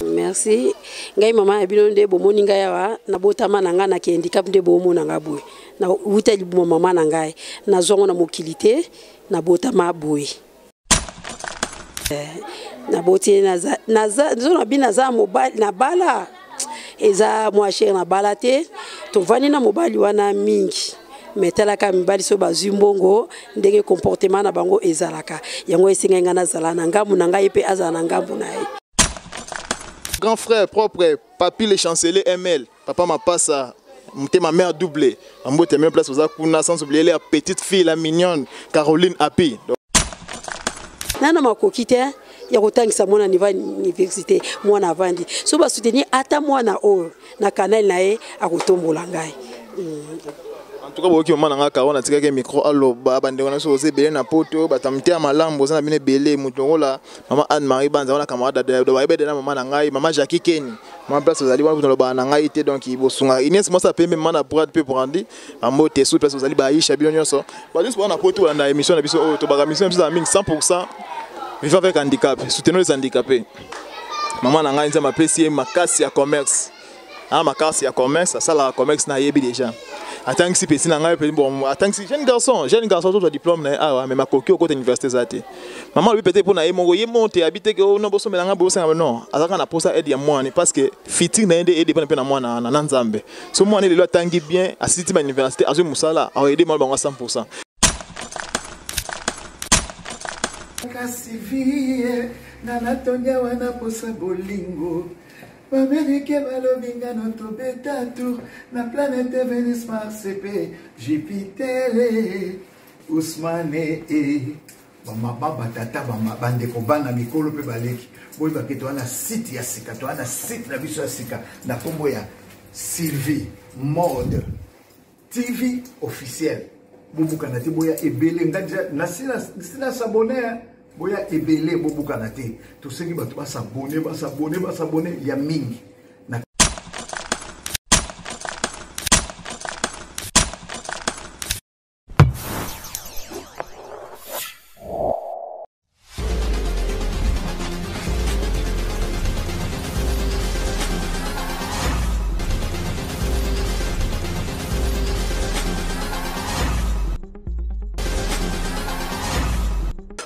Merci. Ngai mama ya bino nde bomoni ngai awa, nabotama na ngai na ki handicap nde bomona ngai boye. Na wuta libuma mama na ngai, nazwango na mokili te, nabotama boye. Eh, naboti naza naza na bino naza mobali na bala eza mwa chere na bala te, tovandi na mobali wana mingi. Mais talaka mibali soki bazwi mbongo ndenge comportement na bango ezalaka, yango esengai ngai nazala na ngambu na ngai, ye mpe azala na ngambu na ye. Grand frère propre, Papi le chancelier ML, papa Mapasa, ma mère doublée, mbote même place oza kuna, sans oublier la petite fille la mignonne Caroline Api. Nana makoki te ya kotangisa mwana niveau université, mwana avandi so basoutenir ata mwana oyo na canal na ye akotombola ngai. En tout cas, boyoki mama na nga Caro, natikaki micro aloba bandeko na biso boza ebele na poto, bato ya mitema malamu boza na bino ebele. Moto lokola mama Anne-Marie Banza wana camarade bayebede na mama na ngai, mama Jackie Keni, mama place ozali wana nalobaka na ngai te, donc bosunga Inès mwasi apembe mama na Brad mpe Brandi bambote su place ozali baisha bino nyonso bato nyonso baza na poto bolanda émission na biso oyo tobaka émission na biso ezala mingi 100% vivant avec handicap, soutenons les handicapés. Mama na ngai Nzambe apesi ye makasi ya commerce, ah, makasi ya commerce, asalaka commerce na yebi déjà, atangisi pesi na ngai pe bon, atangisi jeune garçon, jeune garçon tozwa diplôme na ye awa, mais makoki okota université eza te. Mama alobi peut-être mpo na ye moko, ye moko te abi te ke oh, non bosomela ngai bosanga, non, azalaka na posa aide ya mwana parce que futur na ye nde edépend mpe na mwana wana na Nzambe. So mwana lelo atangi bien, asiti ba université, azwi mosala, aoyede mwana bango 100%. Kasi vie nga natondi awa na posa bolingo, bamerike balobi nga no tobeta tour na planète Venus, Mars mpe Jupiter. Ousmane e bamama, batata, bandeko, bana, mikolo mpe baleki, boyebake toza na site ya sika, toza na site na biso ya sika na nkombo ya Sylvie Mode TV officiel. Bobukana te, boya ebele. Nga deja nasi nasabone, boya ebele, bobukana te. Tosengi bato basabone, basabone, basabone ya mingi.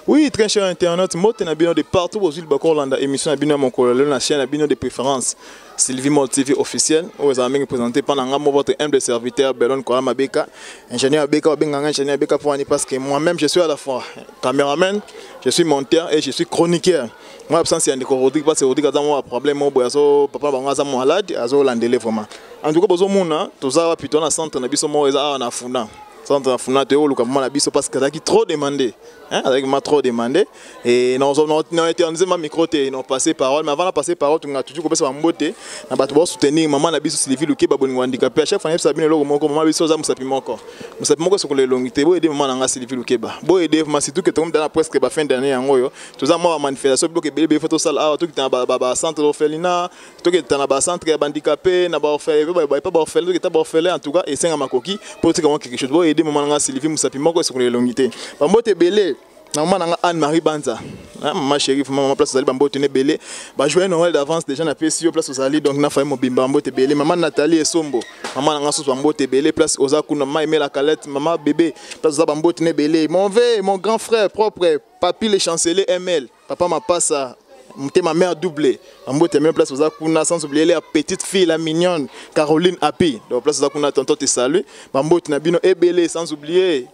Oui, très cher internaute, mbote na bino de partout bozwi libaku kolanda émission na bino ya mokolo lelo na chaîne na bino de préférence Sylvie Mol TV officiel oyo ezala mingi présenté par nanga mo votre humble serviteur Belon Kola Mabeka, ingénieur Abeka, babenganga ingénieur Abeka pour ani parce que moi-même je suis à la fois caméraman, je suis monteur et je suis chroniqueur. Moi absence ya ndeko Rodrigue parce que Rodrigue aza mwa problème moko boye, azo papa bango aza malade, azolandele vraiment. En tout cas bozomona toza wapi, toza na centre na biso moko eza awa na Funa. Centre na Funa toyei koluka mama na biso parce que azalaki trop demandé. Hein, avec m'a trop demandé et non non non éternisé ma micro te non passer parole, mais avant de passer parole tu as toujours kopesa mbote na bato ba soutenir maman na biso Sylvie Luke ba bolingo handicapé. À chaque fois na bino eloko moko, maman biso za musapi moko, musapi moko sokola elongi te. Bo aider maman na nga Sylvie Lukeba, bo aider ma surtout que tokomi dans presque ba fin d'année yango oyo toza mwa ba manifestation biloko ebele ebele, faut tosala awa tokita na ba centre d'orphelinat, tokita na ba centre ya handicapé, na ba orphelin, ba ba orphelin, tokita ba orphelin. En tout cas esenga makoki po tika mwa quelque chose, bo aider maman na nga Sylvie, musapi moko esokola elongi te. Bambote ebele na maman na nga Anne-Marie Banza, hein, maman chérie, maman place ozali, bambote ebele, ba joyeux Noël d'avance déjà na pesi yo place ozali, donc na famille mobimba bambote ebele. Maman Nathalie Esombo, maman na nga susu, bambote ebele place oza kuna. Maman Emela Kalette, maman bébé place oza, bambote ebele. Mon ve mon grand frère propre Papi le chancelier ML, papa Mapasa, ma mère doublée, mbote même place oza kuna, sans oublier la petite fille la mignonne Caroline Api, donc place oza kuna, tonton te salue, bambote na bino ebele, sans oublier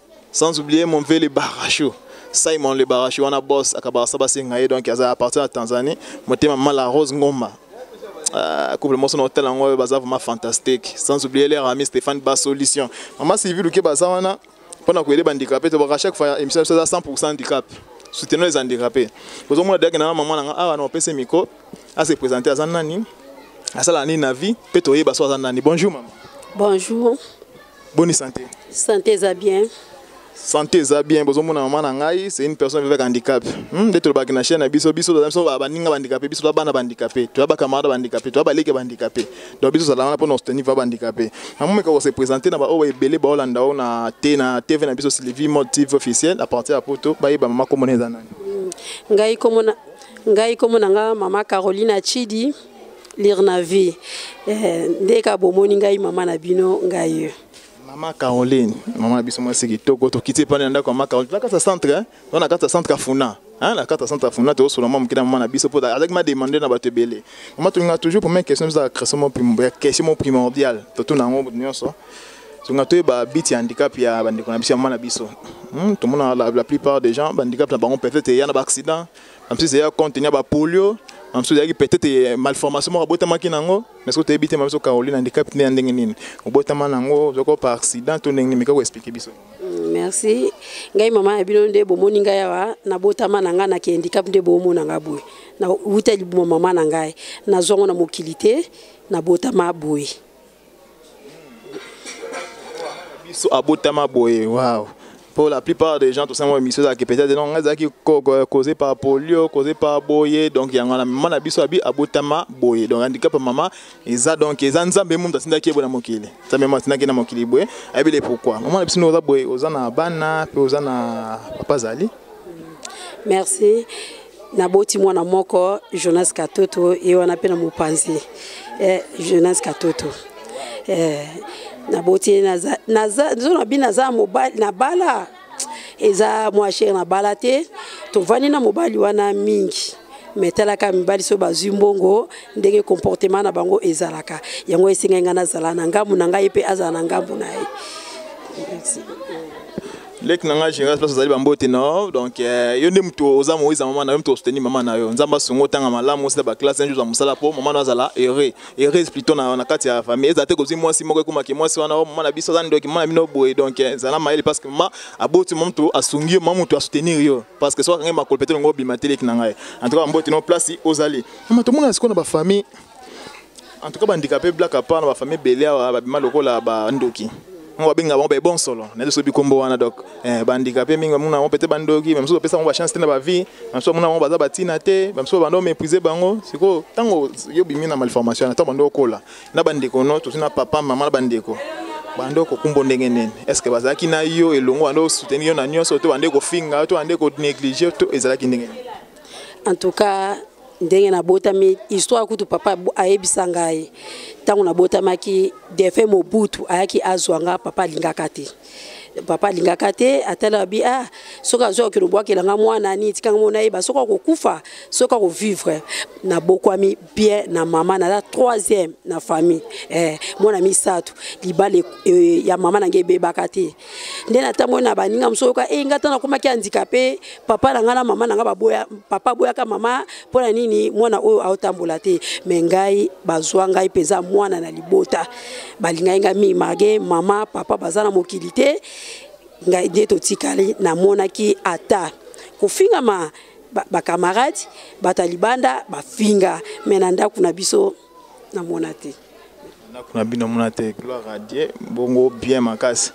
mon vieux le Baracho Simon le Baracho wana boss akabara basenga ye, donc aza à partir de Tanzanie. Motema mama la Rose Ngoma, couple moso na hôtel yango baza vraiment fantastique, sans oublier leur ami Stéphane Ba Solution. Maman Sylvie Luke baza wana mpona koyede bahandicapé. Tobaka chaque fois émission biso eza 100% handicap, soutenons les handicapés. Bozomona deke na mama na nga awa na opesa micro ase présenter, aza nani, asala nini na vie mpe toyeba so aza nani. Bonjour mama. Bonjour. Bonne santé? Santé eza bien. Santé eza bien. Bozomona mama na ngai, c'est une personne avec handicap. Nde tolobaki na chaîne na biso, biso toza biso baninga bahandicapé, biso toza bana bahandicapé, toza bacamarade bahandicapé, toza baleki bahandicapé, donc biso tozala wana mpona soutenir va bahandicapé. Mama, meka kose présenter na baoyo ebele baolanda oyo na te na TV na biso Sylvie Mode TV officiel à partir ya poto, bayeba mama komona eza nani. Ngai komona Ngai kombo na nga mama Caroline Achidi Lirnavi. Nde ka bomoni ngai mama na bino ngai. Mama Caroline, mama na biso mwasi kitoko, tokiti epai na ndako ya mama Caroline. Na kati ya centre, hein? Na kati ya centre ya Funa. Hein? Na kati ya centre ya Funa, tozosolola mwa moke na mama na biso mpo azalaki ma demande na bato ebele. Mama, tolinga toujours première question ezalaka question moko question moko primordiale. Totuna yango nyonso. Tolinga toyeba but ya handicap ya bandeko na biso, ya mama na biso. Tomona la plupart des gens, handicap na bango peut-être eya na ba accident, bamosusu eya compte tenu ya ba polio, bamosusu ezalaki peut-être malformation moko abotamaki nango. Mais soki toyebi te, mama biso Caroline, handicap nde ya ndenge nini obotama nango, ozwaka par accident to ndenge nini? Meka koexpliquer biso. Merci. Ngai mama ya bino nde bomoni ngai awa, nabotama na ngai na handicap nde bomona ngai boye. Na wuta libuma mama na ngai, nazwango na mokili te, nabotama boye. Biso abotama boye, wow. Pour la plupart des gens, tout simplement, émission ezalaki peut-être non, ezalaki causé par polio, causé par boye. Donc yango na mama na biso abi abotama boye. Donc handicap ya mama eza, donc eza Nzambe moto atindaki ye boye na mokili. Nzambe moto atindaki ye na mokili boye, ayebi le pourquoi. Mama na biso, oza boye, oza na bana mpe oza na papa azali? Merci. Naboti mwana moko, Jonas Katoto, ye wana mpe na mopanzi. Jonas Katoto, naboti ye, nazo na bino, naza mobali na bala, eza mwa chere na bala te. Tovandi na mobali wana mingi, me talaka mibali soki bazwi mbongo, ndenge comportement na bango ezalaka. Yango esengai ngai nazala na ngambu na ngai, ye mpe azala na ngambu na ye. Merci. Leki na ngai Général, place ozali, bambote na yo. Donc yo nde moto oza moïse ya mama na yo, moto osoutenir mama na yo. Nzambe asunga, otanga malamu, osila baclasse, un jour ozwa mosala mpo mama na yo azala heureux, heureuse plutôt na kati ya famille. Ezala te kozwi mwasi moko ekomaki mwasi wana, o mama na biso aza ndoki, mama na bino boye. Donc ezala mayele, parce que mama aboti, mama moto asungi yo, mama moto asoutenir yo, parce que soki akangi makolo, peut-être ngo obima te. Leki na ngai, en tout cas bambote no place ozali. Mama, tomona sikoyo na bafamille, en tout cas bahandicapé, blague à part, na bafamille ebele awa babima lokola bandoki ngo, babenga bango babon solo na biso bikombo wana. Donc bahandicapé mingi bamona bango peut-être bandoki, bamosusu bapesa bango bachance te na bavie, bamosusu bamona bango baza batina te, bamosusu bando méprise bango. Sikoyo ntango yo bimi na malformation wana, ntango bando okola na bandeko no, tozwi na papa, mama na bandeko, bando kokumbo ndenge nini? Est ce que bazalaki na yo elongo, bando soutenir yo na nyonso, to bande kofinga yo, to bande konéglige, to ezalaki ndenge nini? En tout cas, ndenge nabotami, histoire kutu papa ayebisa ngai, ntango nabotamaki, défunt Mobutu ayaki azwa nga. Papa alingaka te, papa alingaka te. Atala abi: "Ah, soki azwa, okende obwakela nga mwana nini? Tikanga mona yeba soki akokufa, soki akovivre." Nabokwami bien na mama, naza troisième na famille, mwana misato. Libala ya mama na ngai ebebaka te. Nde natamboli na baninga mosusu, oyoka e ngai, ntango nakomaki handicapé, papa na ngai na mama na ngai baboya, papa aboyaka mama mpo na nini mwana oyo aotambola te. Me ngai bazwa ngai mpenza mwana na libota, balingai ngai mingi malgré mama, papa baza na mokili te. Ngai nde totikali. Namonaki ata kofingama, bacamarade, bato ya libanda bafinga, me na ndako na biso namona te. Ndako na bino mona te. Gloire à Dieu, bongo bien makasi.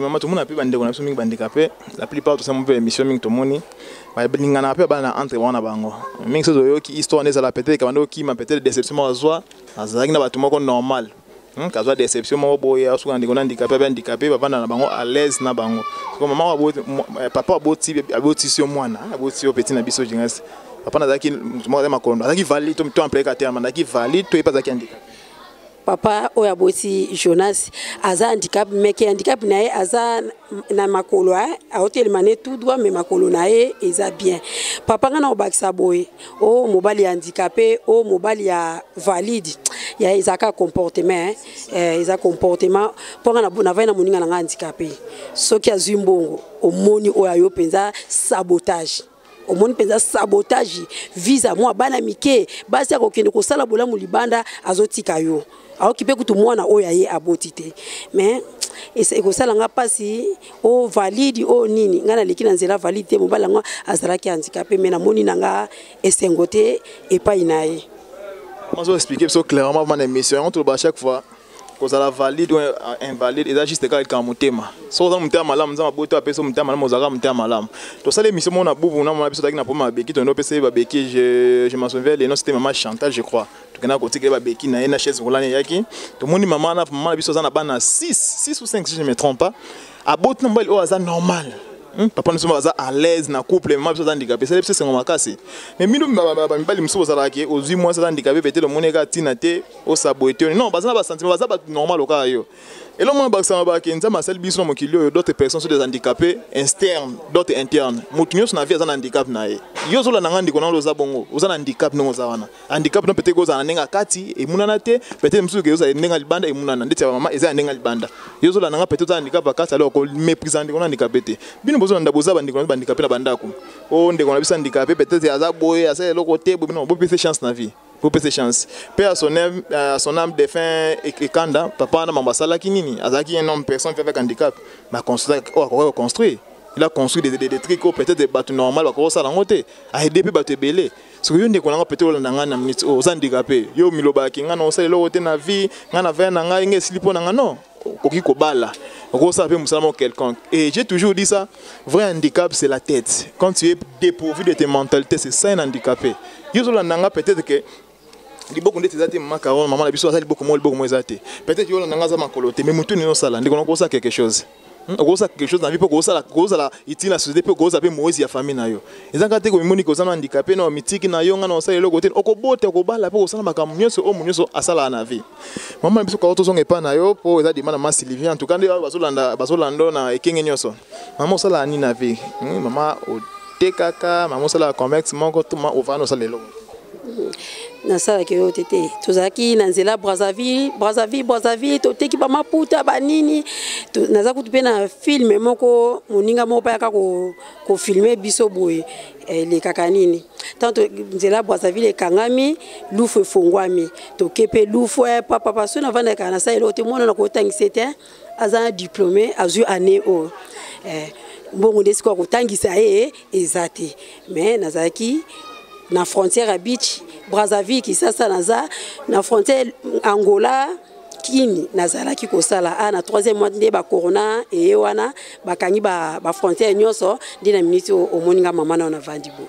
Mama, tomona mpe bandeko na biso mingi bandeka mpe, la plupart tosala mpe émission mingi, tomoni balingana mpe bana entre bango na bango mingi. Soki oyoki histoire nde ezala peut-être bando okima, peut-être déception moko azwa, azalaki na bato moko normal, kazwa déception moko boye, asuka na ndeko na handicapé, abe handicapé, bavanda na bango à l'aise na bango. Siko mama, papa aboti, abotisi yo mwana, abotisi yo petit na biso Jingasi, papa nazalaki moto moko aza makolo, azalaki valide to employé ka terme, azalaki valide to ye mpe azalaki handicapé? Papa oyo aboti Jonas aza handicap, meke handicap na ye aza na makolo, aotelema ne tout droit, me makolo na ye eza bien. Papa ngai na kobakisa boye: o mobali ya handicapé, o mobali ya valide, ya ezalaka comportement, eza comportement. Mpo nga navai na moninga na ngai handicapé, soki azwi mbongo, omoni oyo ayo mpenza sabotage, omoni mpenza sabotage visa mwa bana mike, basi akokende kosala bolamu libanda, azotika yo, aoki mpe kutu mwana oyo aye aboti te. Mais ekosala nga mpasi, o valide oyo nini, ngai naleki na nzela valide te. Mobali yango azalaki handicapé, me namoni na nga esengo te epai na ye. Mazo expliquer biso clairement vraiment na émission yango. Toloba chaque fois, kozala valide ou invalide eza juste kaka likambo motema. Soki oza motema malamu, Nzambe aboti, apesi motema malamu, ozalaka motema malamu. Tosala émission moko na bubu na mona biso, tozalaki na problème ya babeki, tondo opesa ye babeki. Je m'en souviens, le nom c'était mama Chantal, je crois. Tokendaka kotikela babeki na ye na chaise roulante. Eyaki, tomoni mama na mama na biso aza na bana 6, 6 ou 5 si je ne me trompe pas. Aboti na mobali oyo aza normal. Papa na biso aza à l'aise na couple, mama biso aza handicapé, esali biso esengo makasi. Mais mino bamibali mosusu bozalaka ke ozwi mwasi aza handicapé, peut-être omoni eka ntina te, osaboye te. Non, baza na basentiment, baza bato normal okaka yo. Eloko mwana bakisama bake, Nzambe asali biso na mokili oyo, d'autres personnes sont des handicapés externes, d'autres internes. Motu nyonso na vie aza na handicap na ye. Yo ozolanda nga, ndeko na oza bongo, oza na handicap ndenge oza wana. Handicap no peut-être ozala na ndenge ya kati emonana te, peut-être mosusu ke ozala ndenge ya libanda emonana. Ndeti ya bamama eza ya ndenge ya libanda. Yo ozolanda nga, peut-être oza na handicap ya kati, alors koméprise ndeko na handicapé te. Bino bozolanda, boza bandeko na bandicapé na bandako. O ndeko na biso handicapé, peut-être aza boye, asala eloko te. Bino bopesa chance na vie, bopesa chance. Mpe à son âme défunt Ekanda, papa wana, mambo asalaki nini? Azalaki un homme, personne avec handicap, mais oyo akoki koconstruire, il a construit des trucs oyo peut-être bato normal bakoki kosala yango te. Aide mpe bato ebele. Soki yo, ndeko nanga, peut-être olanda ngai na minute oyo, oza handicapé, yo milobaki: "Ngai na osala eloko te na vie, ngai na vie na ngai, ngai esili mpo na ngai." Non, okoki kobala, okosala mpe mosala moko quelconque. Et j'ai toujours dit ça, vrai handicap, c'est la tête. Quand tu es dépourvu de tes mentalités, c'est ça un handicapé. Yo ozolanda nga, peut-être que liboko ndeti eza te. Mama Carole, mama na biso, aza liboko moko, liboko moko eza te. Peut-être yo olanda nga, aza makolo te, mais motu nini osala, ndeko na, okosala quelque chose. Okosala quelque chose na vie mpo kozala utile na société, mpe kozala mpe moezi ya famille na yo. Eza kaka te komimoni koza na handicapé na mitiki na yo, nga na osala eloko te. Okobota, okobala mpe kosala makambo nyonso oyo mo nyonso asalaka na vie. Mama na biso kao, tozonga epai na yo mpo eza dima na ma Sylvie. En tout cas, nde bazolanda, bazolanda na ekenge nyonso. Mama, osalaka nini na vie? Mama, otekaka? Mama, osalaka commerce moko to ma ovanda, osala eloko? Nasalaki oyo te te. Tozalaki na nzela Brazzaville, Brazzaville, Brazzaville, toteki bamaputa banini. Naza kutu mpe na film moko, moninga moko mpe ayaka kofilme biso boye, elekaka nini. Tanto nzela Brazzaville ekangami, Lufu efongwami, toke mpe Lufu. Papapa, so navandaka, nasala eloko te. Mwana na kotangisa te, aza na diplôme, azwi année oyo. Mbongo nde sikoyo kotangisa ye eza te. Mais nazalaki na frontière ya beach Brazzaville, Kisasa, naza na frontière Angola, Kini. Nazalaki kosala a na troisième mois nde bacorona eye wana, bakangi bafrontière ba nyonso. Nde na miniti omoni nga mama nao navandi bo.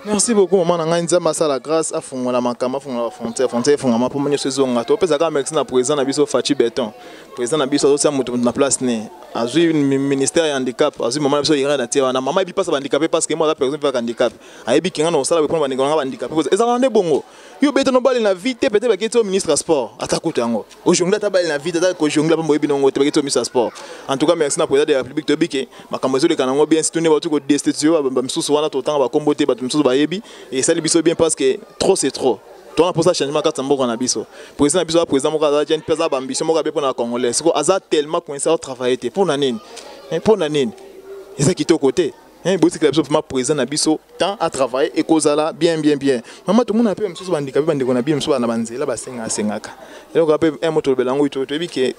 Merci beaucoup, mama na ngai. Nzambe asala grâce, afungola makambo, afungola bafrontière, frontière efungama mpo nyonso ezonga. Topesa kaka merci na président na biso Fatshi Béton. Président na biso azotia moto na place ne, azwi ministère ya handicap, azwi mama na biso Irene, atie wana. Mama ayebi mpasa bahandicapé, parce que mo aza personne mpe handicap, ayebi kinga na kosala mpona bandeko nanga bahandicapé. Ezalaka nde bongo. Yo beta no bale na vie te, peut-être baketi yo ministre ya sport, ata kutu yango ojongle, ata bale na vie te, ata kojongle mpo boyebi nango te, baketi yo ministre ya sport. En tout cas, merci na président de la République. Toyebi ke makambo ezoleka nango bien, surtout nde bauti kodestitue bamisusu wana, totanga bakombo te, bato misusu bayebi. Esali biso bien, parce que trop c'est trop. Twana mposa changement kati ya mboka na biso. Président na biso aza président moko aza jeune mpe aza baambition moko abe mpona Congolais. Siko aza tellement coincé, aotravaille te. Mpo na nini? Mpo na nini? Eza kitoko te. Botikela biso vraiment président na biso temps à travailler, ekozala bien, bien, bien. Mama, tomona mpe mosusu bandika mpe bandeko na biso mosusu na banzela basengaka sengaka eloko mpe un moto olobela yango. Toyebi ke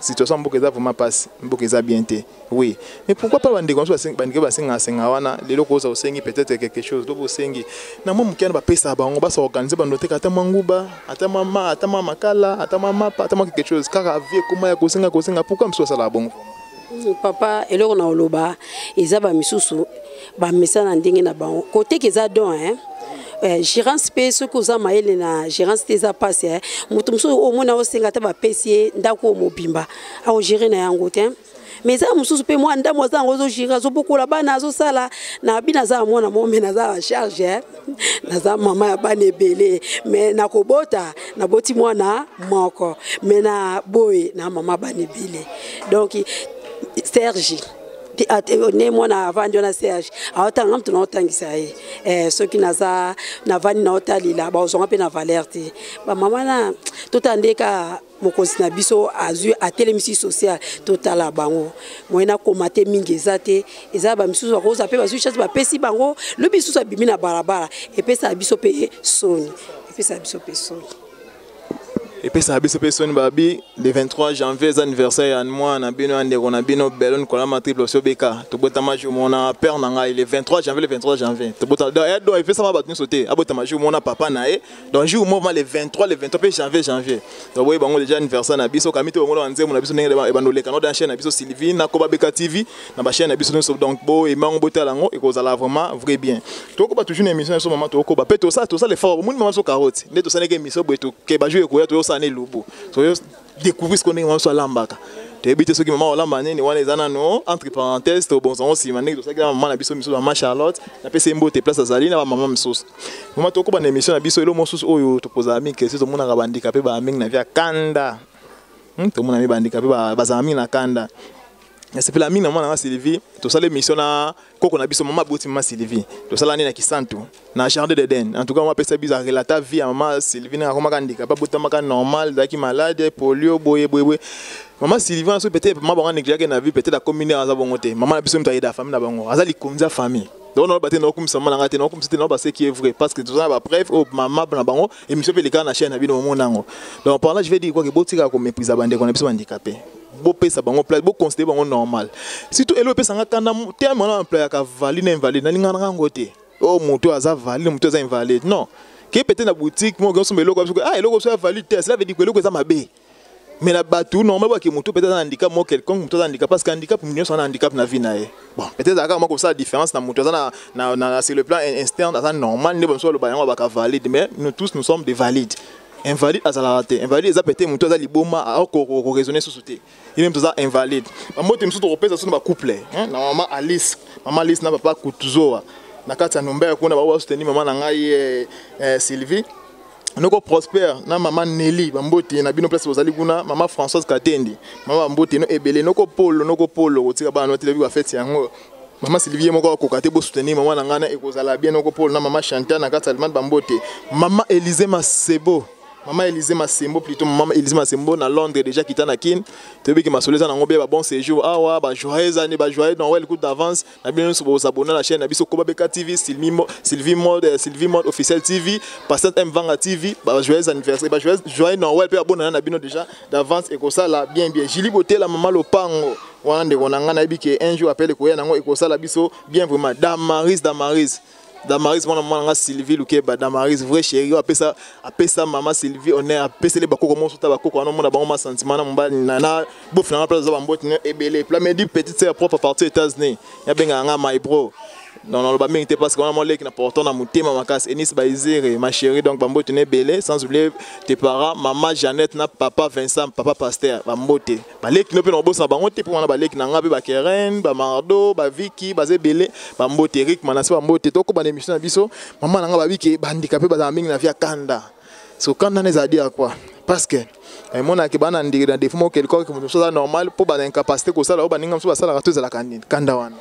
situation mboka eza vraiment passe, mboka eza bien te, oui, mais pourquoi pas bandeko mosusu bandeko basengaka senga wana? Lelo koza osengi peut-être quelque chose, lobo osengi na mwa moke wana, bapesaka bango, basorganize bando teka ata mwa nguba, ata mwa ma, ata mwa makala, ata mwa mapa, ata mwa quelque chose. Kaka vie koma ya kosenga kosenga, pourquoi mosusu asalaka bongo? Papa, eloko na oloba eza, bamisusu bamesana ndenge na bango. Koteka eza don, hein? Gérance mpe, soki oza mayele na gérance te, eza mpasi. Moto mosusu omona osenga, ata bapesi ye ndako oyo mobimba, aogere na yango te. Mais eza mosusu mpe mwa ndambo aza yango, azogere, azobokola bana, azosala na bino. Aza ya mwana mo, me naza na charge, naza mama ya bana ebele. Me nakobota, naboti mwana moko, me na boye na mama bana ebele. Donc Serge ne mwana avandi wana, Serge aotanga, mutu naotangisa ye. Soki naza navandi, naotalila, bazwanga mpe na valeur te. Bamama na totala nde ka mokonzi na biso azwi, atelemisi social, totala bango. Moye nakoma te mingi eza te. Eza bamisusu bakozwa mpe, bazwi chance, bapesi bango, lobi lisusu abimi na balabala. Epesaka biso mpe soni, epesaka biso mpe soni. Epesaka biso mpe soni. Babi le 23 janvier eza anniversaire ya mwana na bino, ya ndeko na bino Belon Kolama triple Osobeka. Tobotama jour mona père na ngai, le 23 janvier, le 23 janvier tobota. Donc epesama bato nyonso te abotama jour mona papa na ye. Donc jour mo le 23, le 23 mpe janvier, janvier. Donc boye bango déjà anniversaire na biso kami te, bango na nzembo na biso ndenge ebando oleka no dans chaîne na biso Sylvie na Koba Beka TV, na bachaîne na biso nyonso. Donc boyemango, botala yango, ekozala vraiment vrai bien. Tokoba toujours na émission na biso, mama. Tokoba mpe tosala effort. Omoni mama so carotte nde tosalaki émission boye, toke bajour ekoya, toyosala na elubu, toyo découvrir siko ndenge mama so alambaka. Toyebi te soki mama olamba nini wana eza nano entre parenthèse, tobongisa yango nsima ndenge tosalaki na mama na biso misusu, mama Charlotte. Napesi ye mbote place azali na bamama misusu. Mama, tokoba na émission na biso. Elo mosusu oyo topozala mingi question, tomonaka bandika mpe baa mingi na vie ya kanda. Tomona mi bandika mpe bazala mingi na kanda. Nasepela mingi na mwana nga Sylvie. Tosala émission na koko na biso, mama aboti mama Sylvie. Tosala nini na Kisantu, na Jardin d'Eden. En tout cas, mama apesa biso, arelata vie ya mama Sylvie, ndenge akomaka handicapé, abotamaka normal, azalaki malade polio, boye boye boye. Mama Sylvie wana, soki peut-être mama bango anégligeaki na vie, peut-être akomi nde aza bongo te. Mama na biso moto ayeda famille na bango, aza likonzi ya famille. Donc naloba te naokumisa mama na ngai te, naokumisa te, naoba ce qui est vrai, parce que toza na bapreuve oyo mama na bango. Émission mpe elekaka na chaîne na bino, momona yango. Donc par là, je vais dire quoi? Que botikaka koméprisa bandeko na biso bandicapé, bopesa bango place, boconsidère bango normal. Surtout elo epesanga kanda, terme wana employaka, valide na invalide, nalingana yango te. Oyo moto aza valide, moto aza invalide, non. Ke peut-être na boutique moko osomba eloko, biso ah, eloko so ya valide te, cela veut dire que eloko eza mabe. Mais na bato normal, bake moto peut-être aza na handicap moko quelconque, moto aza handicap, parce que handicap nyonso aza na handicap na vie na ye. Bon, peut-être azalaka moko kosala différence na moto aza na sur le plan interne aza normal, nde bamosusu baloba yango baka valide. Mais nous tous, nous sommes des valides. Invalide azalaka te. Invalide eza peut-être moto aza liboma, akoraisonner susu te, ye meme toza invalide. Bambote mosusu tokopesa so na bacouple, na mama Alice, mama Alice na papa Kutuzoa na kati ya Nombere kuna, bao basoutenir mama na ngai Sylvie. Noko Prosper na mama Nelly, bambote na bino place bozali kuna. Mama Françoise Katendi, mama, bambote no ebele. Noko Polo, noko Polo, kotika bana no te, bafeti yango. Mama Sylvie ye moko akoka te, bosoutenir mama na ngai na ekozala bien. Noko Polo na mama Chantal na kati ya Allemagne, bambote. Mama Élysée Masebo, mama Élysée Masembo plutôt, mama Élysée Masembo na Londres déjà, kita na Kine, toyebi ke masolo eza nango bien. Babon séjour awa, bajoyeux année, bajoyeux Noël coup d'avance na bino nyonso. Bosabona na chaîne na biso Koba Beka TV, Sylvie Mode, Sylvie Mode officiel TV, Pasteur M Vanga TV. Bajoyeux anniversaire, bajoyeux joyeux Noël mpe babonana na bino déjà d'avance, ekosala bien bien. Julie Botela, mama Lopango wana, ndeko na ngai, nayebi ke un jour appel ekoya nango, ekosala biso bien vraiment. Damaris, Damaris, Damaris, mwana mwana nga Sylvie Lukeba. Damaris, vrai chéri oyo apesa, apesa mama Sylvie honneur, apeseli bakoko mosusu ta bakoko wana, omona bango ma sentiment na mobali na bofi nanga place aza. Bambote no ebele. Plamedi, petite sœur propre à partir États-Unis, yabengaka nga my bro. Non, naloba mingi te parce que wana moleki na portant na motema makasi. Enis Baizere, ma chérie, donc bambote no ebele, sans oublier tes parents, mama Jeannette na papa Vincent, papa Pasteur, bambote. Baleki no mpe na kobosana bango te, mpo wana baleki na nga mpe, bakeren, bamardo, baviki, baza ebele, bambote. Erik Manase, bambote. Tokoba na émission na biso. Mama na nga, babiki bandika mpe bazala mingi na vie ya kanda. So kanda na ezala dire quoi? Parce que emonaki bana ndiki na défaut moko quelconque, moto mosusu aza normal mpo bana incapacité kosala oyo baninga mosusu basalaka, to ezalaka nini kanda wana?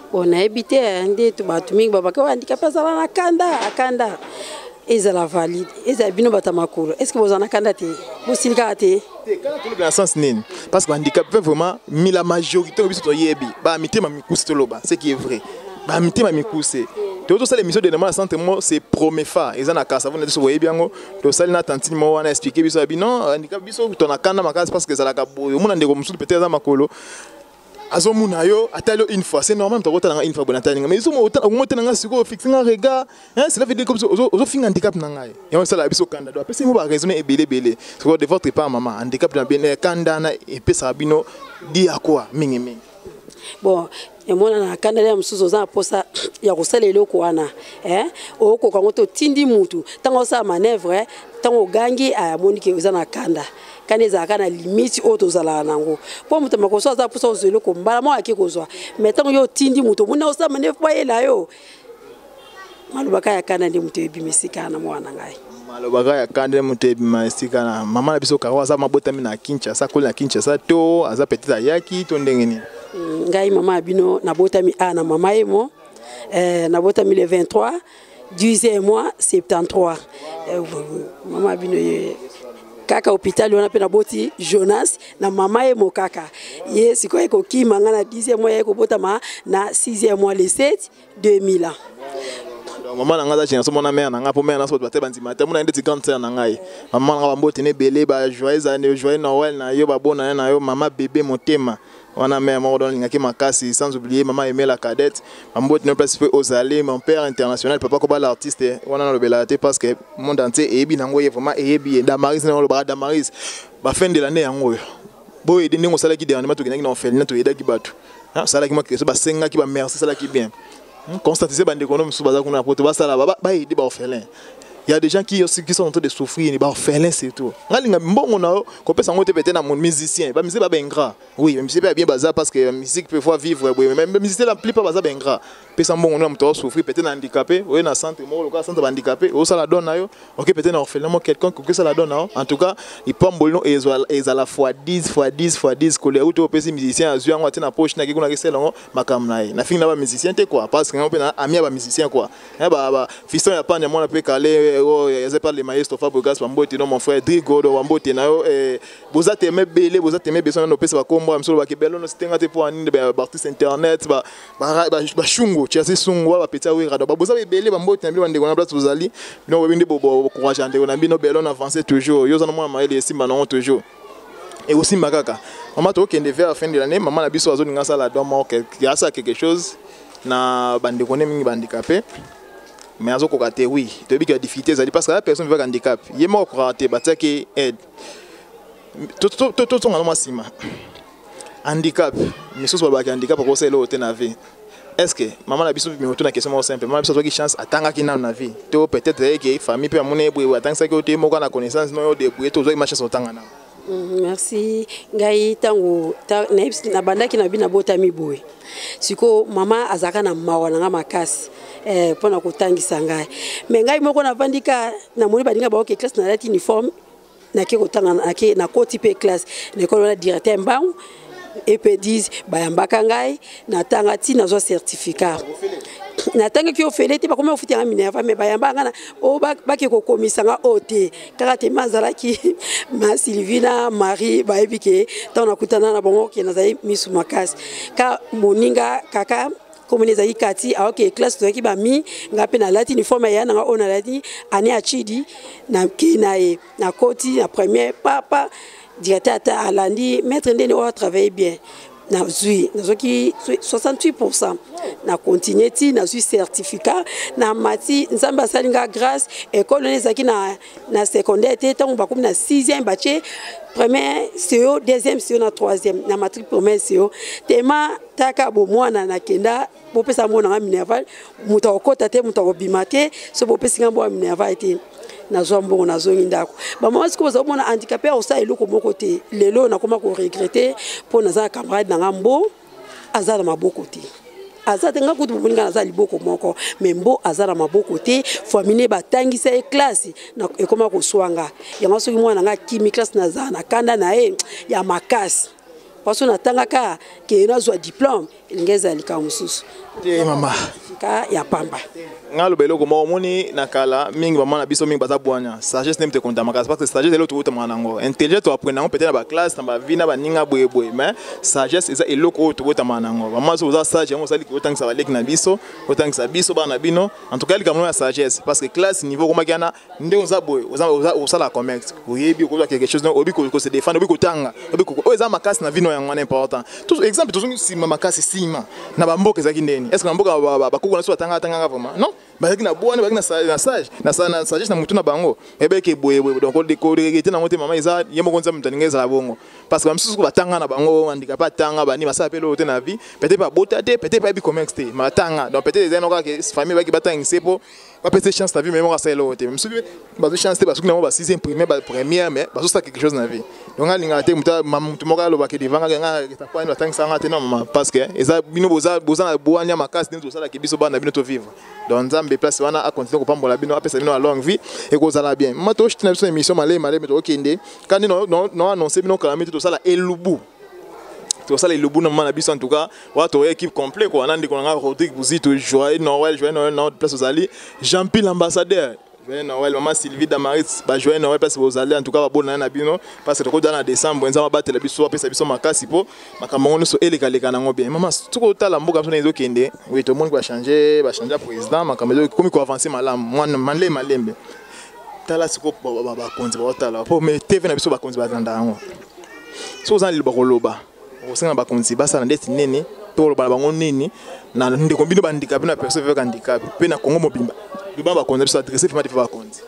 Bon, nayebi te. Nde bato mingi babaka oyo handicapé azala na kanda. Akanda ezala valide, ezala bino bato ya makolo. Est ce que bozala na kanda te? Bosili kaka te. Te, kanda tolobi na sens nini? Parce que bahandicapé vraiment mi la majorité oyo biso toyebi, bamitema mikuse. Toloba ce qui est vrai, bamitema mikuse. Toyo tosala émission dernièrement na centre mo, c'est Promefa, eza na Kasavo na biso, boyebi yango. Tosali na tantine mo wana, expliqué biso abi non, handicap biso tona kanda makasi parce que ezalaka boye. Omona ndeko mosusu peut-être aza makolo, azomona yo, atali yo une fois, c'est normal. Moto akotala nga une fois boye, natali nga, mais omotala nga sikoyo, fixe nga regard, cela veut dire comme ozofinga handicap na ngai. Yango esalaka biso kanda. Do apesi mo baraisonne ebele ebele. Sikoyo, de votre part, mama, handicap na bino, kanda na epesaka bino di ya quoi mingi mingi? Bon, emonana na kanda ya mosusu, oza na mposa ya kosala eloko wana, okoka yango te, otindi mutu, ntango osala manœuvre, ntango ogangi, amoni ke oza na kanda. Kanda ezalaka na limite oyo tozalaka nango, mpo moto makoso aza mposa kozwa eloko mbala moko, ake kozwa. Mais ntango yo otindi moto, omoni osala manœuvre po ayela yo, malobaka ya kanda nde moto ebima esika na mwana na ngai. Malobaka ya kanda nde moto ebima esika na mama na biso. Karo aza mabotami na Kinshasa, akoli na Kinshasa, to aza peut-être ayaki to ndenge nini? Ngai mama ya bino, nabotami a na mama ye mo, nabotami le 23 10e mois 73. Mama ya bino ye kaka hôpital wana mpe naboti Jonas na mama ye mo kaka. Ye sikoyo ekokima nga na 10e mois, ye kobotama na 6e mois, le 7 2000 ans. Donc mama na ngai aza génération mona mère na ngai, mpo mère na so bato bate bandima te, mona ndeti grande sœur na ngai. Mama na ngai, bambote na ebele, ba joyeux année, joyeux Noël na yo, babona na yo. Mama bébé motema wana, mère moko don alingaki makasi. Sans oublier mama Emela Cadette, bambote na place mpe ozali. Mon père international, papa Koba l'artiste wana, nalobelaka te parce que monde entier eyebi nango ye, vraiment eyebi ye. Damaris na olobaka, Damaris, bafin de l'année yango oyo, boyede ndenge osalaki dernièrement, tokendaki na orphelinat, toyedaki bato, osalaki mwa question, basengaki bamerci, esalaki bien. Constantise bandeko no mosusu baza kuna na poto, basala baaider baorphelin. Il y a des gens qui aussi qui sont en train de souffrir, ba orphelins surtout. Ngalinga mbongo na yo kopesa ngo te peut-être na musicien, ba musicien ba ingrat. Oui, ba musicien ba bien baza parce que la musique peut fois vivre, oui, mais musicien la plupart baza ba ingrat. Pesa mbongo na moto souffrir peut-être na handicapé, oui na centre moko loka centre ba handicapé, osala don na yo. OK, peut-être na orphelin mo quelqu'un que ça la donne en tout cas, lipamboli no ezala fois 10 fois 10 fois 10 kolia uto opesi musicien azwi yango atie na poche na ye kuna kesela yango makambo na ye. Na fingi na ba musicien te quoi, parce que ngo pe na ami ya ba musicien quoi. Eh ba ba fiston ya panya mwana pe kale oh eza pas le maestro Fabregas bambote no mon frère Drigo do bambote na yo eh boza teme belé boza teme besoin no pesa ba kombo msolo ba kebelo no sitenga te po aninde ba artiste internet ba ba ba shungo tiasi sungu ba petsa wera do ba boza belé bambote na bino bandeko na place bozali bino bobi nde bo bo courage ndeko na bino belo na avancer toujours yo za na mwana mayele esimba nango toujours et aussi kaka maman tokende vers la fin de l'année maman na biso azolinga asala don moko asala quelque chose na bandeko ne mingi bahandicapé mais azokoka te. Oui, toyebi ke badifficulté ezali parce que la personne vivaka handicap ye moko akokaka te, batiaki aide. Tozonga no mwa nsima, handicap misusu balobaki handicap akosala eloko te na vie. Est ce que mama na biso mimoto na question moko simple, mama na biso azwaki chance, atangaki nano na vie to peut-être ayeke famille mpe amoni ye boye atangisaki yo te moko na connaissance no yo débrouille to ozwaki ma chance otanga nano? Merci. Ngai ntango nabandaki na bi nabotami boye, sikoyo mama azalaka na mawa na nga makasi mpona kotangisa ngai, mais ngai moko navandi ka namoni baninga baoke classe, nalati uniforme, nake kotanga, nake nakoti mpe classe na ekolo wana, directeur mbangu ep10 bayambaka ngai, natanga ti nazwa certificat. Natangaki ofele te, bakomi kofuta yanga minerva, mais bayambaka nga na oyo bake kokomisa nga oyo te kaka te. Ma azalaki ma Sylvie na Marie, bayebi ke ntango nakutana na bango ke nazali misu makasi ka moninga kaka komoni ezalaki kati aoke classe, tozalaki bami, nga mpe nalati uniforme ya nanga oyo nalati ane ya chidi, nakei na ye, nakoti na première papa, directeur ata alandi maître ndeni oyo atravaille bien, nazwi, nazwaki 68. Na continue ti nazwi certificat na mati. Nzambe asali nga grâce, ekole wana ezalaki na secondaire te. Ntango bakomi na 6e, batie premier CO, deuxième CO na troisième na matrique. Premier CO tema taka bomwana, nakenda bopesa mbongo nanga minerval, moto akokɔta te, moto akobima te so bopesi nga mbongo ya minerval te. Nazwa mbongo, nazongi ndako. Bamama sikoyo baza komona handicapé akosala eloko moko te. Lelo nakoma koregretter mpo naza na camarade nanga mbo aza na maboko te, aza te. Nga kutu bomoni nga naza liboko moko, mais mbo aza na maboko te. Famille batangisa ye classe, ekoma koswanga yango. Soki mwana nga akimi classe, nazala na kanda na ye ya makasi parce natangaka ke nazwa diplôme, elingi ezala likambo mosusu. Te mama. Ka ya pamba. Nga aloba eloko moko, omoni na kala mingi bamama na biso mingi baza bwanya, sagesse nde moto ekonta makasi, parce que sagesse eloko tobotamaka nango. Intelligence toapprendre yango peut-être na baclasse, na bavie na baninga boyeboye, mais sagesse eza eloko oyo tobotamaka nango. Bamama so oza sage, yango osali otangisa baleki na biso, otangisa biso bana na bino. En tout cas likambo ya sagesse, parce que classe niveau okomaki wana nde oza boye, osala commerce, oyebi okozwa quelque chose, oyebi kose défendre, oyebi kotanga, oyo eza makasi na vino, yango wana important. Exemple, tozongi nsima makasi, nsima na bamboka ezalaki ndeni? Est ce que na mboka bakoko na biso batangaka atangaka vraiment? Non, bazalaki na bwana, bazalaki na sage na sagesse na mutu na bango ebeke boye boye. Donc koregretter nango te mama, eza ye moko Nzambe moto alingi ezala bongo, parce que bamisusu batanga na bango handicapé atanga bani basala mpe eloko te na vie, peut-être babota te, peut-être bayebi commerce te, mais batanga. Donc peut-être ezali noko kaka famille baki batangise mpo bapesa chance na vie, mais moko asala eloko te. Mosusu bazwi chance te, basuki nango ba sixième primaire, ba première, mais bazosala quelque chose na vie. Donc alingaka te motu moko alobaki devant nga nga batangisa nga te. Non mama, parce que eza bino boza na bwanya makasi ndenge tosalaki biso bana bino tovivre. Donc Nzambe place wana acontinue kopambola bino, apesa bino ya longue vie, ekozala bien. Mama, toshiti na biso na émission malemi malemi, tokokende kandi no annonce bino kala miti tosala elubu, tosala elubu na mama na biso. En tout cas wana toya équipe complet quoi, na ndeko na nga Rodrigue Buzito. Joyeux Noël, joyeux Noël na place ozali. Jean-Pi l'ambassadeur, joyeux Noël. Mama Sylvie Damaris, ba joyeux Noël place bozali. En tout cas babona na bino, parce que tokozala na décembre. Nzambe abatela biso, apesa biso makasi mpo makambo yango nyonso elekaleka nango bien. Mama, soki otala mboka biso na ezokende, oui, tomoni bachange, bachange président, makambo ekomi koavance malamu mwana malembe malembe. Tala sikoyo bakonzi baotala po mais TV na biso, bakonzi balanda yango. Soki oza na liloba koloba, okosenga bakonzi basala ndeti nini mpe koloba na bango nini na ndeko bino bahandicapé, na personne vivant handicap mpe na Congo mobimba? Loba bakonzi biso, adresse vraiment defa bakonzi.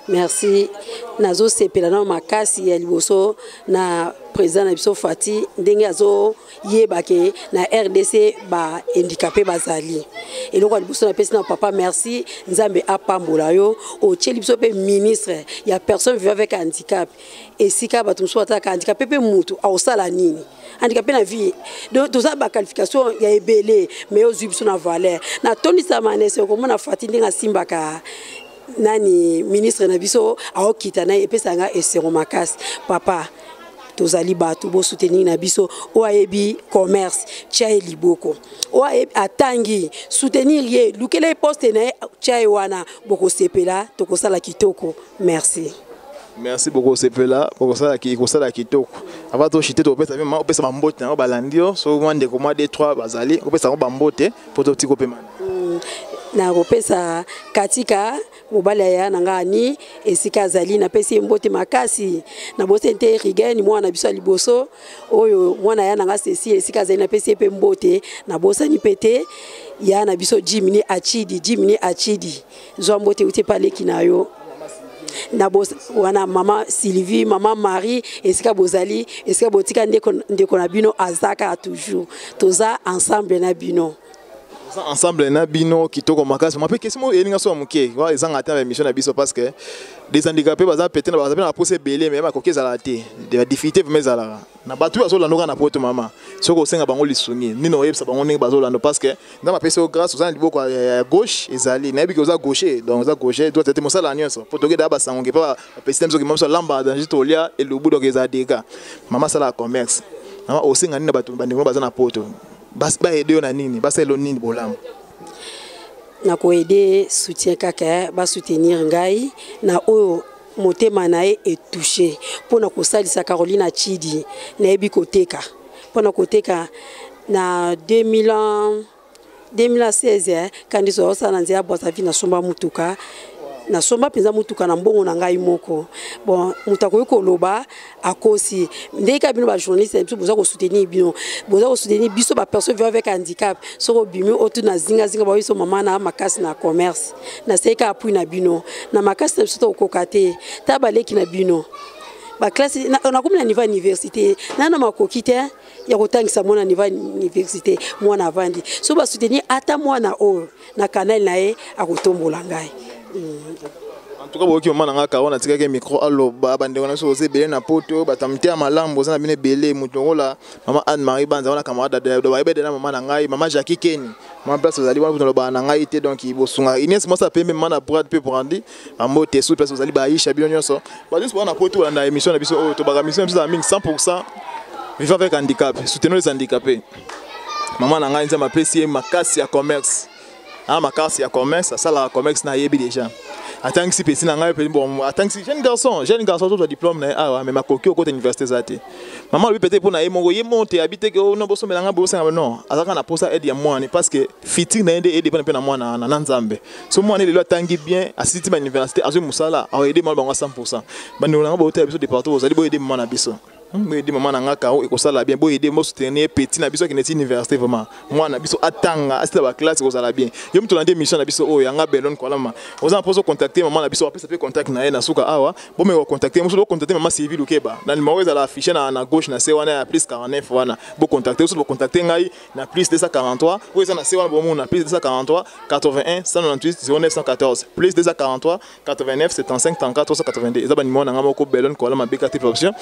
Merci. Nazosepela nao makasi ya liboso na président na biso Fati, ndenge azoyeba ke na RDC ba handicapé bazali. Eloko ya liboso napesi na papa, merci, Nzambe apambola yo. Otieli biso mpe ministre ya personne vivant avec handicap. Esika bato mosusu batalaka handicapé mpe mutu akosala nini, handicapé na vie. Donc toza baqualification ya ebele, mais ozwi biso na valeur. Natondisama na esengo komona Fati ndenge asimbaka nani, ministre na biso aokita na ye, epesaka nga esengo makasi. Papa, tozali bato bosoutenir na biso. Oyo ayebi commerce, tia ye liboko. Oyo ayebi, atangi, soutenir ye, lukela ye poste na ye, tia ye wana. Bokosepela, tokosala kitoko. Merci. Merci beaucoup. Sepela, bokosala, ekosala kitoko. Avant toshite, topesa mpe opesa bambote nango balandi yo. So mwa ndeko mwa 2 3 bazali, opesa yango bambote mpo totika opema. Nakopesa katika mobali aya na ngai ani esika azali, napesi ye mbote makasi. Nabosani te Rigene, mwana na biso ya liboso oyo, mwana ya na ngai Cecile, esika azali, napesi ye mpe mbote. Nabosani mpe te ya na biso Jimini Achidi. Jimini Achidi, zwa mbote euti epa leki na yo na wana, mama Sylvie, mama Marie, esika bozali, esika botika ndeko, ndeko na bino aza kaka toujours, toza ensemble na bino. Toza ensemble na bino, kitoko makasi. Ma mpe question moko eyelinga so ya moke wa ezanga ata na émission na biso, parce que des handicapés baza peut-être, baza mpe na baposa ebele, mais bakoki ezala te, badifficulté vraiment ezalaka na bato oyo bazolanda kaka na poto. Mama, soki osenga bango lisungi nini, oyebisa bango ndenge bazolanda? Parce que Nzambe apesi yo grâce, oza na liboko ya gauche, ezali nayebi ke oza gaucher, donc oza gaucher, droite te, mosala nyonso po tokeda basango ke mpe bapesi te biso ke biso alamba danger, tolia elubu, donc eza dega. Mama asalaka commerce. Mama, osenga nini na bato, bandeko baza na poto, baaider yo na nini, basalela nini bolamu? Nakoaider soutien kaka, basoutenir ngai na oyo motema na ye etouche mpona kosalisa Caroline Achidi. Nayebi koteka, mpona koteka na 2000 2016 kandi tozosala na nzela ya Brazzaville. Nasomba mutuka, nasomba mpenza mutuka na mbongo na ngai moko. Bon, moto akoki koloba akosi ndenge kaka bino bajournaliste na biso boza kosoutenir bino, boza kosoutenir biso bapersonne vivant avec handicap. Soki obimi otuna zingazinga, baoyiso mama na makasi na commerce. Nasei kaka appui na bino na makasi na biso tokokoka te. Ta baleki na bino baklasse, nakomi na niveau ya université, nana makoki te ya kotangisa mwana niveau ya université. Mwana avandi, so basoutenir ata mwana oyo na canal na ye, akotombola ngai. En tout cas, boyoki mama na nga Karo, natikaki micro aloba. Bandeko na biso boza ebele na poto, bato ya miteya malamu boza na bino ebele. Moto lokola mama Anne Marie Banza wana, camarade, bayebede na mama na ngai, mama Jackie Keni, mama place ozali wana, nalobaka na ngai te. Donc bosunga Ines mwasi apembe, mama na Brad mpe Brandi, bambote su place ozali, baisha bino nyonso, bato nyonso baza na poto bolanda émission na biso oyo. Tobaka émission na biso ezala mingi 100 vivant avec handicap, soutenons les handicapés. Mama na ngai, Nzambe apesi ye makasi ya commerce, a makasi ya commerce, asalaka commerce, nayebi déjà atangisi pesi na ngai mpe. Bon, atangisi jeune garçon, jeune garçon tozwa diplôme na ye awa, mais makoki okota université eza te. Mama alobi peut-être mpo na ye moko, ye moko te abi te ke oh, non, bosomela ngai, bosanga. Non, azalaka na posa aide ya mwana, parce que futur na ye nde edépendre mpe na mwana wana na Nzambe. So mwana lelo atangi bien, asisi ti ba université, azwi mosala, aoaider mwana bango 100. Bandeko na ngai baotala biso de partout, bozali, boaider mama na biso, boaider mama na nga Karo, ekosala bien. Boaider, bosoutenir petit na biso akende ti université. Vraiment, mwana na biso atanga, asila baklasse, ekozala bien. Yo moto olandi émission na biso oyo yanga Belon Kwalama, oza na mposa ocontacte mama na biso, apesa mpe contact na ye na suka awa. Bomeka kocontacte mosusu, bocontacte mama Sylvie Lukeba na numéro ezala affiché na gauche na se wana ya plus 49 wana. Bocontacte mosusu, bocontacte ngai na plus 243 oyo eza na se wana, bomona plus 243 81 198 0914, plus 243 89 75 34 382. Eza banimero na ngai moko, Belon Kwalama, beka te option.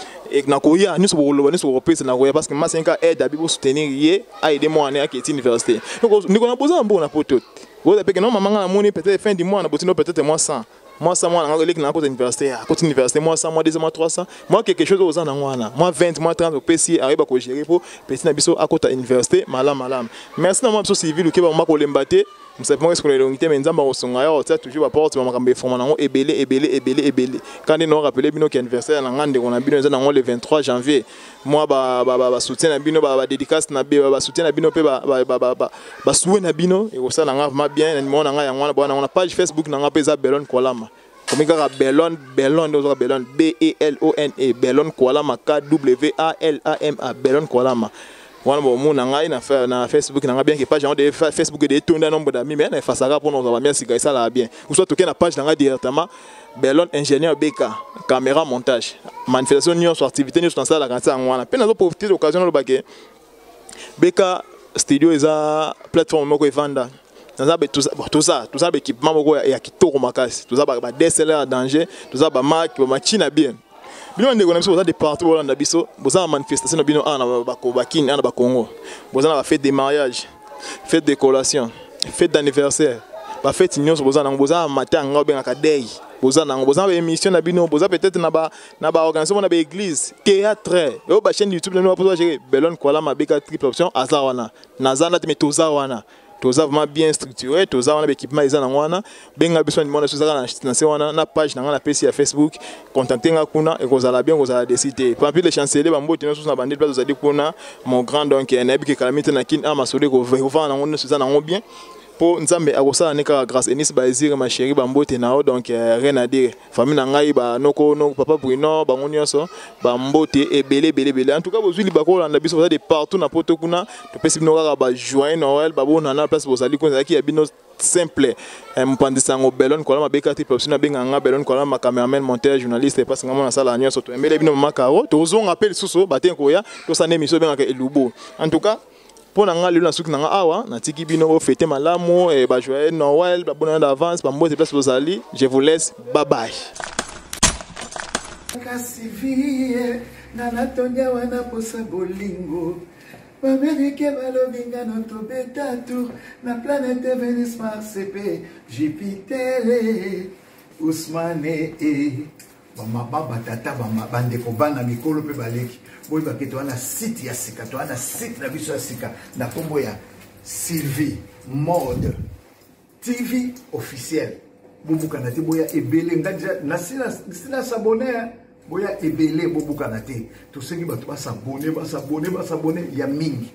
Nakoya nyonso bokoloba, nyonso bokopesa, nakoya, parce que masenga aide abi bosoutenir ye, aide mwana aketi université. Ndeko na boza na mbongo na poto, boza peke non, mama nga namoni peut-être fin du mois na botino peut-être moi 100, moi 100, mwana nga eleki na kota université, akoti université, moi 100, moi 200, moi 300, moi quelque chose oza nango wana, moi 20, moi 30, opesi, ayeba kogérer po petit na biso akota université malamu malamu. Merci na mwa biso Sylvie Lukeba. Mama, kolemba te, mosapi moko esikola elongi te, mais Nzambe akosunga yo, otia toujours baporte, bamakambo efongwa nango ebele ebele ebele ebele. Kandi no rappeler bino ke anniversaire na nga, ndeko na bino, eza nango le 23 janvier. Mwa basoutien na bino, badédicace na basoutien na bino mpe basouhait na bino ekosala nga vraiment bien. Na numéro na ngai yango wana, bwana nango na page Facebook na nga mpe eza Belon Kwalama. Komi kaka Belon, Belon nde ozwaka Belon, B E L O N E, Belon Kwalama, K W A L A M A, Belon Kwalama. Wana bomona ngai na, na Facebook na ngai, bien que page yango de Facebook de etonda nombre d'amis, mais na efasaka mpona kozwa bamia sika, esalaka bien. Ou soit toke na page na ngai directement, Belon ingénieur BK, caméra, montage, manifestation nyonso, activité nyonso nasalaka nsa yango wana. Mpe nazoprofite occasion nalobake BK Studio eza plateforme moko evanda. Naza toza baéquipement moko ya kitoko makasi, toza ba DSLR ya danger, toza bamarque, bamachine ya bien. Bino bandeko na biso boza de partout, bolanda biso, boza na manifestation na bino awa na bakini, awa na bacongo, boza na bafête de mariage, fête de collation, fête d'anniversaire, bafête nyonso boza nango, boza na matanga obengaka dei, boza nango, boza na baémission na bino, boza peut-être na baorganisation, na baéglise, théâtre, oyo bachaîne YouTube na bino baposa bagérer. Belon Kwala Mabeka Triple Option aza wana, naza na te, mais toza wana, toza vraiment bien structuré, toza wana, baéquipement eza nango wana. Benga biso, numéro na biso ezaka na se wana na page na ngai napesi ya Facebook. Contacte nga kuna, ekozala bien, ekozala desi te. Papi le chancelier, bambote nyonso na bandeli place ozali kuna, mon grand. Donc nayebi ke kalami te na kini a masolo ekovanda nango nyonso eza nango bien, mpo Nzambe akosala ne kaka grâce. Enis Baezire, ma chérie, bambote na yo. Donc rien à dire, famille na ngai, banoko noko, papa Bruno, bango nyonso bambote ebele ebele ebele. En tout cas, bozwi libako kolanda biso, boza de partout na poto kuna, topesi bino kaka bajoyeux Noël, babonana place bozali kuna. Ezalaki ya bino simple mopanzi sango Belon Kola Mabeka te option. Nabenga nga Belon Kola, ma cameraman, monteur, journaliste, epasi nga mona asala nyonso. Toyembele bino mama Karo, tozonga mpe lisusu bate koya tosala émission ebengaka Elubo. En tout cas, mpo na nga lelo na suki na nga awa, natiki bino bofete malamu, bajoyeux Noël, babonana d'avance, bambote place bozali. Je vous laisse, bye bye. Kasi vie nga natondi awa na posa bolingo. Bamerike balobi nga no tobeta tour na planète Venus, Mars mpe Jupiter. Ousmane e bamama, batata, bandeko, bana, mikolo mpe baleki, boyebake toza na site ya sika, toza na site na biso ya sika na nkombo ya Sylvie Mode TV officiel. Bobukana te, boya ebele. Nga nasi nas'abonner. Boya ebele, bobukana te. Tosengi bato bas'abonner, bas'abonner, bas'abonner ya mingi.